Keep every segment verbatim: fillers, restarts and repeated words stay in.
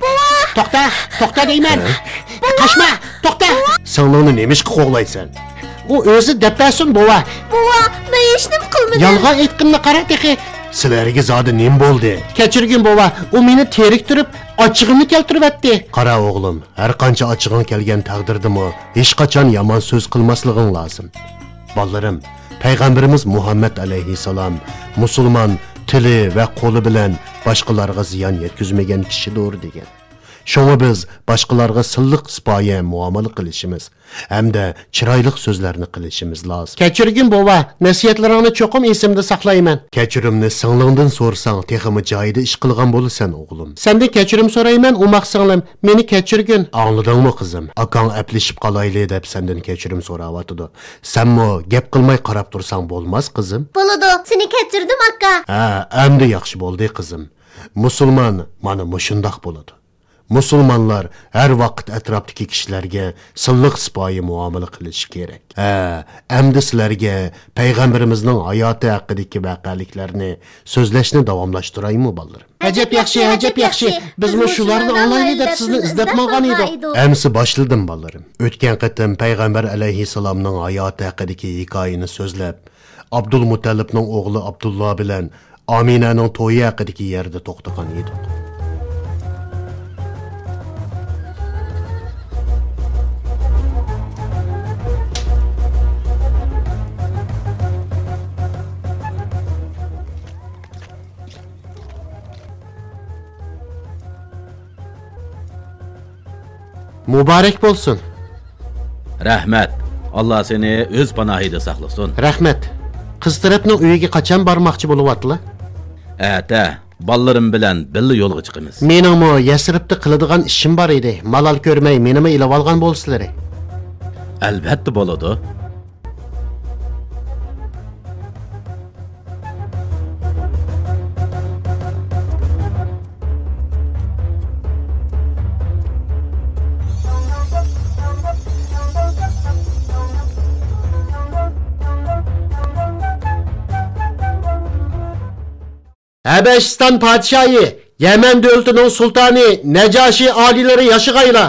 بوۋا! توختا، توختا دەيمەن! ھە؟ قاچما، توختا! سىڭلىڭنى نېمىشقا قوغلايسەن؟ ئۇ ئۆزى دەپ بەرسۇن، بوۋا! بوۋا، مەن ھېچنېمە قىلمىدىم. يالغان ئېيتقىنىنى قارا تېخى! سىلەرگە زادى نېمە بولدى؟ كەچۈرگىن، بوۋا، ئۇ مېنى تېرىكتۈرۈپ، ئاچچىقىمنى كەلتۈرۈۋەتتى. قارا، ئوغلۇم، ھەرقانچە ئاچچىقىڭ كەلگەن تەقدىردىمۇ، ھېچقاچان يامان سۆز قىلماسلىقىڭ لازىم. بالىلىرىم، پەيغەمبىرىمىز مۇھەممەد ئەلەيھىسسالام، مۇسۇلمان تىلى ۋە قولى بىلەن باشقىلارغا زىيان يەتكۈزمىگەن كىشىدۇر، دېگەن. شۇڭا بىز باشقىلارغا سىللىق سىپايە مۇئامىلە قىلىشىمىز ھەمدە چىرايلىق سۆزلەرنى قىلىشىمىز لازىم. كەچۈرگىن، بوۋا، نەسىھەتلىرىڭنى چوقۇم ئېسىمدە ساقلايمەن. كەچۈرۈمنى سىڭلىڭدىن سورىساڭ، تېخىمۇ جايىدا ئىش قىلغان بولىسەن، ئوغلۇم. سەندىن كەچۈرۈم سورايمەن، ئوماق سىڭلىم، مېنى كەچۈرگىن. ئاڭلىدىڭمۇ، قىزىم؟ ئاكاڭ ئەپلىشىپ قالايلى دەپ سەندىن كەچۈرۈم سوراۋاتىدۇ. سەنمۇ گەپ قىلماي قاراپ تۇرساڭ بولماس، قىزىم. بولىدۇ، سېنى كەچۈردۈم، ئاكا. ھە، ئەمدى ياخشى بولدى، قىزىم. مۇسۇلمان مانا مۇشۇنداق بولىدۇ. مۇسۇلمانلار ھەر ۋاقىت ئەتراپتىكى كىشىلەرگە سىللىق سىپايە مۇئامىلە قىلىشى كېرەك. ھە، ئەمدى سىلەرگە پەيغەمبىرىمىزنىڭ ھاياتى ھەققىدىكى ۋەقەلىكلەرنى سۆزلەشنى داۋاملاشتۇرايمۇ، بالىلىرىم؟ ئەجەب ياخشى، ئەجەب ياخشى. بىزمۇ شۇلارنى ئاڭلايلى دەپ سىزنى ئىزدەپ ماڭغان ئىدۇق. ئەمسە باشلىدىم، بالىلىرىم. ئۆتكەن قېتىم پەيغەمبەر ئەلەيھىسسالامنىڭ ھاياتى ھەققىدىكى ھېكايىنى سۆزلەپ، ئابدۇلمۇتەللىپنىڭ ئوغلى ئابدۇللا بىلەن ئامىنەنىڭ تويى ھەققىدىكى يەردە توختىغان ئىدۇق. مۇبارەك بولسۇن! رەھمەت! ئاللا سېنى ئۆز پاناھىدا ساقلىسۇن! رەھمەت! قىز تەرەپنىڭ ئۆيىگە قاچان بارماقچى بولۇۋاتىلا؟ ئەتە بالىلىرىم بىلەن بىللە يولغا چىقىمىز. مېنىڭمۇ يەسرىبتە قىلىدىغان ئىشىم بار ئىدى. مالال كۆرمەي مېنىمۇ ئېلىۋالغان بولسىلىرى. ئەلۋەتتە بولىدۇ. ھەبەشىستان پادىشاھى، يەمەن دۆلىتىنىڭ سۇلتانى، نەجاشى ئالىيلىرى ياشىغايلا!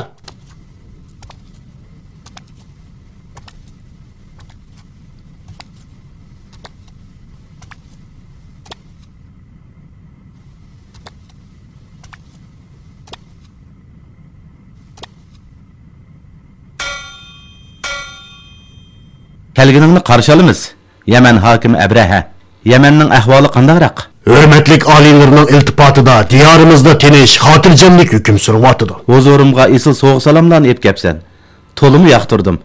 كەلگىنىڭنى قارشى ئالىمىز. يەمەن ھاكىمى ئەبرەھە، يەمەننىڭ ئەھۋالى قانداقراق؟ ھۆرمەتلىك ئالىيلىرىنىڭ ئىلتىپاتىدا دىيارىمىزدا تىنچ، خاتىرجەملىك ھۆكۈم سۈرۈۋاتىدۇ. ھۇزۇرۇمغا ئېسىل سوۋغا-سالاملارنى ئېلىپ كەپسەن. تولىمۇ ياقتۇردۇم.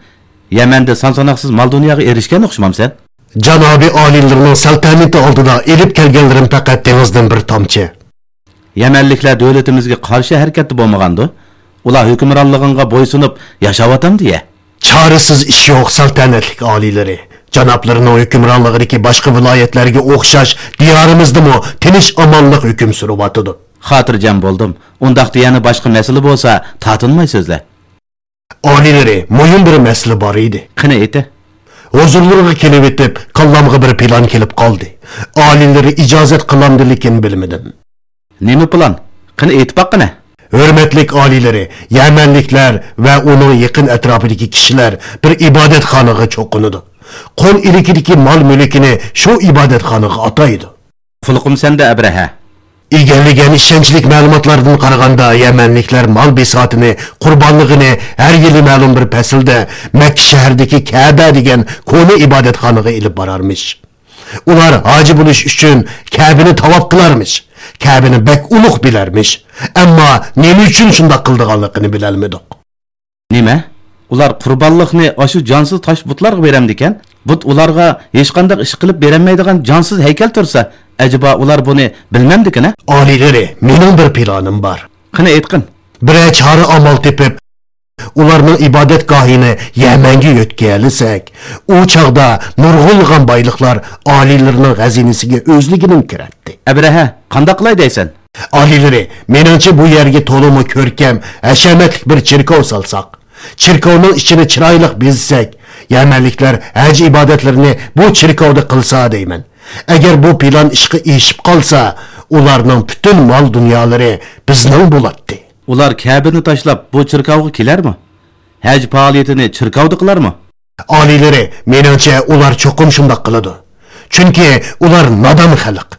يەمەندە سان-ساناقسىز مال-دۇنياغا ئېرىشكەن ئوخشىمامسەن؟ جانابىي ئالىيلىرىنىڭ سەلتەنىتى ئالدىدا ئېلىپ كەلگەنلىرىم پەقەت دېڭىزدىن بىر تامچە. يەمەنلىكلەر دۆلىتىمىزگە قارشى ھەرىكەتتە بولمىغاندۇ؟ ئۇلار ھۆكۈمرانلىقىڭغا بويسۇنۇپ ياشاۋاتامدۇ يە؟ چارىسىز ئىش يوق، سەلتەنەتلىك ئالىيلىرى. جانابلىرىنىڭ ھۆكۈمرانلىقىدىكى باشقا ۋىلايەتلەرگە ئوخشاش دىيارىمىزدىمۇ تىنچ-ئامانلىق ھۆكۈم سۈرۈۋاتىدۇ. خاتىرجەم بولدۇم. ئۇنداقتا يەنە باشقا مەسىلە بولسا، تارتىنماي سۆزلە. ئالىيلىرى، مۇھىم بىر مەسىلە بار ئىدى. قېنى ئېيتە. ھۇزۇرلىرىغا كېلىۋېتىپ، كاللامغا بىر پىلان كېلىپ قالدى. ئالىيلىرى ئىجازەت قىلامدۇ، لېكىن بىلمىدىم. نېمە پىلان؟ قېنى ئېيتىپ باققىنە. ھۆرمەتلىك ئالىيلىرى، يەمەنلىكلەر ۋە ئۇنىڭ يېقىن ئەتراپىدىكى كىشىلەر بىر ئىبادەتخانىغا چوقۇنىدۇ. قول ئىلكىدىكى مال-مۈلكىنى شۇ ئىبادەتخانىغا ئاتايدۇ. قۇلىقىم سەندە، ئەبرەھە. ئىگىلىگەن ئىشەنچلىك مەلۇماتلاردىن قارىغاندا، يەمەنلىكلەر مال بىساتىنى، قۇربانلىقىنى ھەر يىلى مەلۇم بىر پەسىلدە مەككە شەھىرىدىكى كەبە دېگەن كونا ئىبادەتخانىغا ئېلىپ بارارمىش. ئۇلار ھاجى بولۇش ئۈچۈن كەبىنى تاۋاپ قىلارمىش. كەبىنى بەك ئۇلۇغ بىلەرمىش. ئەمما نېمە ئۈچۈن شۇنداق قىلىدىغانلىقىنى بىلەلمىدۇق. نېمە؟ ئۇلار قۇربانلىقنى ئاشۇ جانسىز تاش بۇتلارغا بېرەمدىكەن؟ بۇت ئۇلارغا ھېچقانداق ئىش قىلىپ بېرەلمەيدىغان جانسىز ھەيكەل تۇرسا، ئەجەبا ئۇلار بۇنى بىلمەمدىكىنە؟ ئالىيلىرى، مېنىڭ بىر پىلانىم بار. قېنى ئېيتقىن. بىرەر چارە ئامال تېپىپ، ئۇلارنىڭ ئىبادەتگاھىنى يەمەنگە يۆتكىيەلىسەك، ئۇ چاغدا نۇرغۇنلىغان بايلىقلار ئالىيلىرىنىڭ غەزىنىسىگە ئۆزلۈكىدىن كىرەتتى. ئەبرەھە، قانداق قىلاي دەيسەن؟ ئالىيلىرى، مېنىڭچە بۇ يەرگە تولىمۇ كۆركەم، ھەشەمەتلىك بىر چېركاۋ سالساق، چېركاۋنىڭ ئىچىنى چىرايلىق بېزىسەك، يەمەنلىكلەر ھەج ئىبادەتلىرىنى بۇ چېركاۋدا قىلسا دەيمەن. ئەگەر بۇ پىلان ئىشقا ئېشىپ قالسا، ئۇلارنىڭ پۈتۈن مال-دۇنيالىرى بىزنىڭ بولاتتى. ئۇلار كەبىنى تاشلاپ، بۇ چېركاۋغا كېلەرمۇ؟ ھەج پائالىيىتىنى چېركاۋدا قىلارمۇ؟ ئالىيلىرى، مېنىڭچە، ئۇلار چوقۇم شۇنداق قىلىدۇ. چۈنكى ئۇلار نادان خەلق.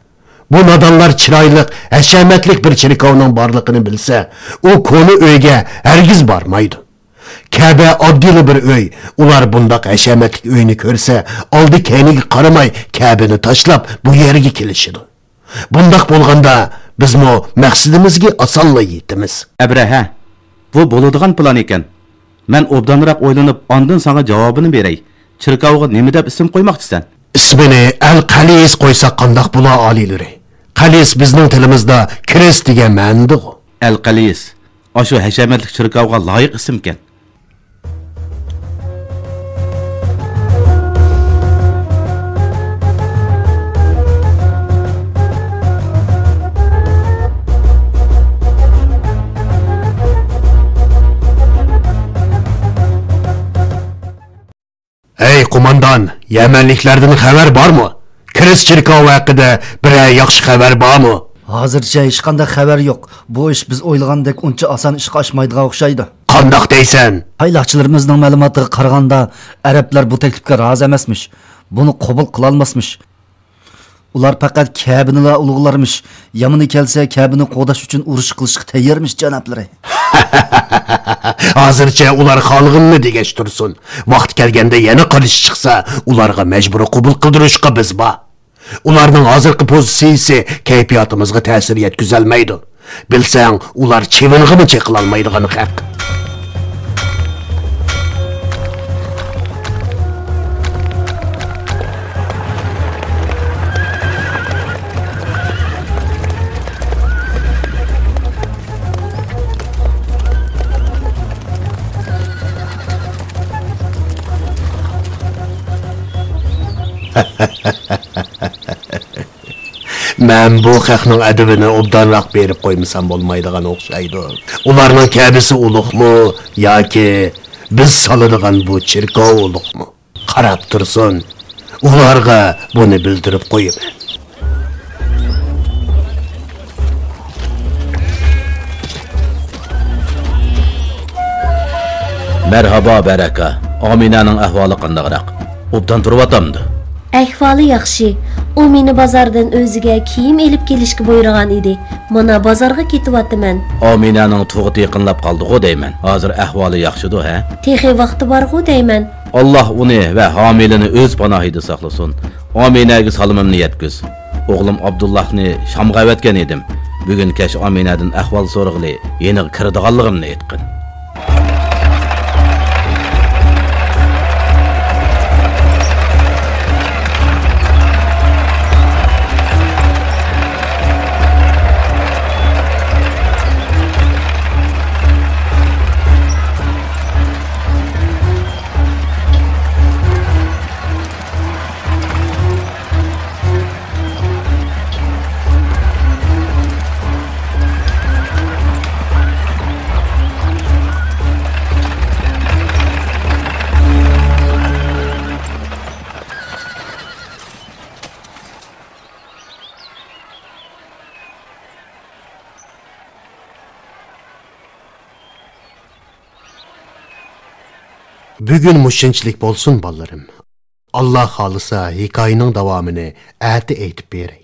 بۇ نادانلار چىرايلىق، ھەشەمەتلىك بىر چېركاۋنىڭ بارلىقىنى بىلسە، ئۇ كونا ئۆيگە ھەرگىز بارمايدۇ. كەبە ئاددىيلا بىر ئۆي، ئۇلار بۇنداق ھەشەمەتلىك ئۆينى كۆرسە، ئالدى كەينىگە قارىماي كەبىنى تاشلاپ بۇ يەرگە كېلىشىدۇ. بۇنداق بولغاندا بىزمۇ مەقسىتىمىزگە ئاسانلا يېتىمىز. ئەبرەھە، بۇ بولىدىغان پىلان ئىكەن. مەن ئوبدانراق ئويلىنىپ، ئاندىن ساڭا جاۋابىنى بېرەي. چېركاۋغا نېمە دەپ ئىسىم قويماقچىسەن؟ ئىسمىنى ئەل قەلىس قويساق قانداق بولا، ئالىيلىرى؟ قەلىس بىزنىڭ تىلىمىزدا كىرىس دېگەن مەنىدىغۇ. ئەل قەلىس، ئاشۇ ھەشەمەتلىك چېركاۋغا لايىق ئىسىمكەن. ھەي، قوماندان، يەمەنلىكلەردىن خەۋەر بارمۇ؟ كىرىس چېركاۋى ھەققىدە بىرەر ياخشى خەۋەر بارمۇ؟ ھازىرچە ھېچقانداق خەۋەر يوق. بۇ ئىش بىز ئويلىغاندەك ئۇنچە ئاسان ئىشقا ئاشمايدىغان ئوخشايدۇ. قانداق دەيسەن؟ پايلاقچىلىرىمىزنىڭ مەلۇماتىغا قارىغاندا، ئەرەبلەر بۇ تەكلىپكە رازى ئەمەسمىش. بۇنى قوبۇل قىلالماسمىش. ئۇلار پەقەت كەبىنىلا ئۇلۇغلارمىش، يامىنى كەلسە كەبىنى قوغداش ئۈچۈن ئۇرۇش قىلىشقا تەييارمىش، جانابلىرى. ھازىرچە ئۇلار خالىغىنىنى دېگەچ تۇرسۇن. ۋاقتى كەلگەندە يەنە قارشى چىقسا، ئۇلارغا مەجبۇرىي قوبۇل قىلدۇرۇشقا بىز بار. ئۇلارنىڭ ھازىرقى پوزىتسىيىسى كەيپىياتىمىزغا تەسىر يەتكۈزەلمەيدۇ. بىلسەڭ، ئۇلار چىۋىنغىمۇ چېقىلالمايدىغان خەق. مەن بۇ خەقنىڭ ئەدىپىنى ئوبدانراق بېرىپ قويمىسام بولمايدىغان ئوخشايدۇ. ئۇلارنىڭ كەبىسى ئۇلۇغمۇ ياكى بىز سالىدىغان بۇ چېركاۋ ئۇلۇغمۇ؟ قاراپ تۇرسۇن، ئۇلارغا بۇنى بىلدۈرۈپ قويىمەن. مەرھابا، بەرەكە. ئامىنەنىڭ ئەھۋالى قانداقراق؟ ئوبدان تۇرۇۋاتامدۇ؟ ئەھۋالى ياخشى. ئۇ مېنى بازاردىن ئۆزىگە كىيىم ئېلىپ كېلىشكە بۇيرۇغان ئىدى. مانا بازارغا كېتىۋاتىمەن. ئامىنەنىڭ تۇغۇتى يېقىنلاپ قالدىغۇ دەيمەن. ھازىر ئەھۋالى ياخشىدۇ، ھە؟ تېخى ۋاقتى بارغۇ دەيمەن. ئاللاھ ئۇنى ۋە ھامىلىنى ئۆز پاناھىدا ساقلىسۇن. ئامىنەگە سالىمىمنى يەتكۈز. ئوغلۇم ئابدۇللاھنى شامغا ئەۋەتكەن ئىدىم. بۈگۈن كەچ ئامىنەدىن ئەھۋال سورىغىلى يېنىغا كىرىدىغانلىقىمنى ئېيتقىن. بۈگۈن مۇشۇنچىلىك بولسۇن، بالىلىرىم. ئاللا خالىسا، ھېكايىنىڭ داۋامىنى ئەتە ئېيتىپ بېرەي.